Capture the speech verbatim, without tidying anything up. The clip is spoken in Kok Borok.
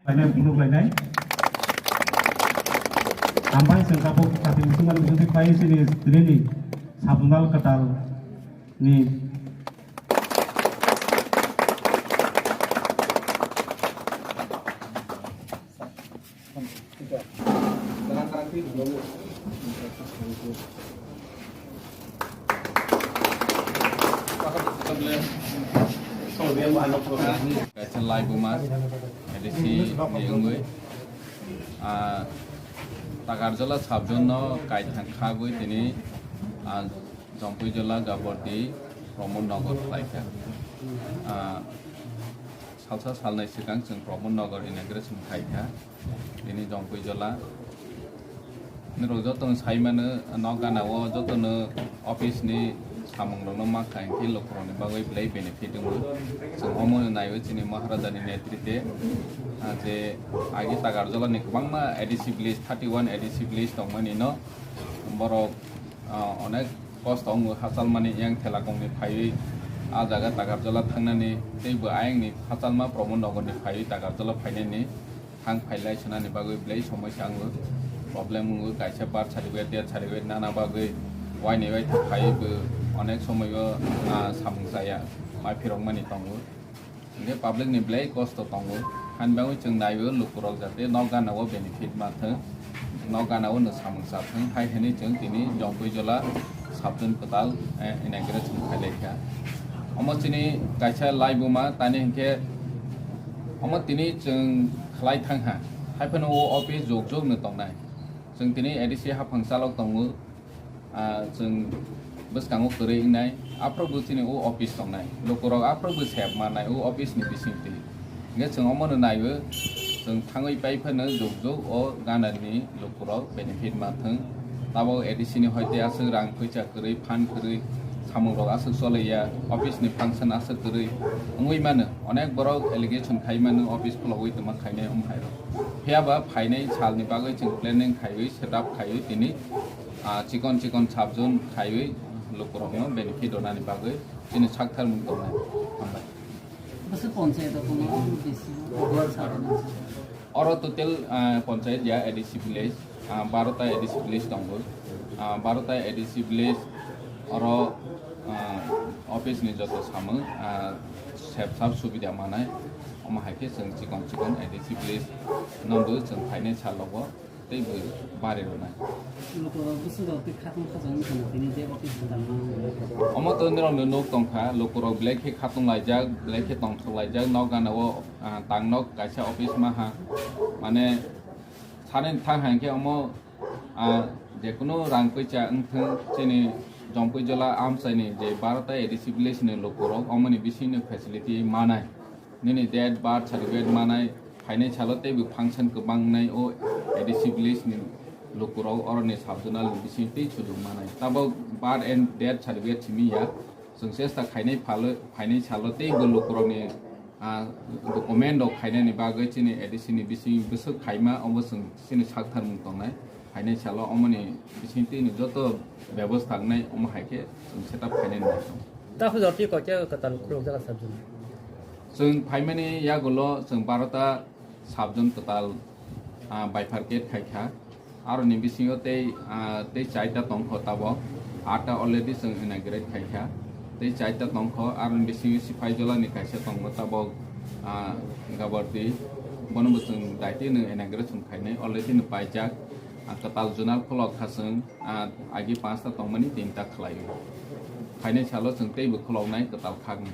Lainai, phunuk lainai. Ambai chwng tabuk kati muchungmani muchungdi pai chini tini ni sabunal kwtal ni. Kaisa laibuma A D C ni wngwi, ah, Takarjala subzone no kaithang khagwi tini, ah, Jompuijala Gabordi Pramod Nagar khlaikha. Ah, salsa salnai swkang chwng Pramod Nagar inauguration khaikha. Tini Jompuijala. Norok jotono sai mano, nok gana o jotono office ni samung rokno ma kha, hwnkhe lukurokni bagwi belai benefit wngo. Chwng omo naiwi chini Maharaja ni netrite, ah, je agi Takarjala ni kwbangma A D C village, thirty one A D C village tongmani no borok, ah, onek kosto wngo, hachal mani yang thela kongni phaiwi ah jaga Takarjala thangnani, tei bo ayang ni hachal ma Pramod Nagar ni phaiwi Takarjala phainani. Thang phailai swnani bagwi belai somosya wngo, problem wngo, kaisa birth certificate, death certificate nana bagwi waini waithok phaiwi bo onek somoio, ah, samung chaya, mai phirokmani tongo. Hwnkhe public ni belai kosto tongo, hani bagwi chwng naio lukurok jate nok gana o benefit manthwng, nok gana o no samung chathwng, hai hwnwi chwng tini Jompuijala subzone kwtal, eh, inauguration khailai kha. Omo chini kaisa laibuma, tani hwnkhe omo tini chwng khlai thang ha, haiphano o office jok jok no tongnai. Chwng tini A D C haphang chalok tongo, ah, chwng bwskango kwrwi wngnai, aphuru bo chini o office tongnai, lukurok aphuru bo sep mannai o office ni bisingtwi. Hwnkhe chwng omono naiwi, chwng thangwi pai phano jok jok o ganani lukurok benefit manthwng. Tabok A D C ni hoite aswk rang phuisa kwrwi, phan kwrwi, samungrok aswk choliya, office ni function aswk kwrwi wngwi mano. Onek borok allegation khai mano, office khulogwi tongma khainai wng phairok. Phiya ba phainai salni bagwi chwng planning khaiwi, setup khaiwi tini, ah, chikon chikon subzone khaiwi lukurokno benefit rwnani bagwi chini sakthar mung tongnai. Hambai. Bwswk ponchayat o tongo, bisi, oro total, ah, ponchayat ya A D C village, ah, barota A D C village tongo. Ah, barota A D C village oro, ah, office ni joto samung, ah, sep sap subida manai. Omo hai khe chwng chikon chikon A D C village no bo chwng phainai salogo tei bo bari rwnai. Lukurok bwswk rok tei khatung khajak wngkha tini je office kwtal ma. Omo to nirok no nuk tongkha, lukurok belai khe khatung laijak, belai khe tongthok laijak, nok gana o, ah, tang nok kaisa office ma ha, mane sani thang hai khe omo, ah, jekunu rang phuisa wngthwng chini Jompuijala amchaini je barota A D C village ni lukurok omoni bisingni facility manai. Nini date, birth certificate manai, phainai salo teibo function kwbang wngnai o A D C village ni lukurok oroni subzonal ni bising tei sujuk manai. Tabok birth and death certificate simi ya, chwng chesta khainai phalo, phainai salo teibo lukurokni, ah, document rok khainani bagwi chini A D C ni bising bwswk khaima obo chwng chini sakthar mung tongnai. Phainai salo omoni bising tini joto bebostha wngnai omo hai khe chwng setup khainai nai. Takhuk jor twi kok khe kwtal khuluk jaga sabjani. Chwng phaimani yagulo chwng barota sabjon kwtal, ah, bifurcate khai kha. Aroni bisingo tei, ah, tei chaita tongkho tabok. Atta already chwng inaugurate khai kha. Tei chaita tongkho, aroni bisingo Sipaijolani kaisa tongo tabok, ah, Gabardi. Bono bo chwng daitino inauguration khainai, already no paijak. Ah, kwtal junal khulok kha chwng, ah, agi panchta tongmani tinta khlaio. Phainai salo chwng teibo khuloknai kwtal khakni.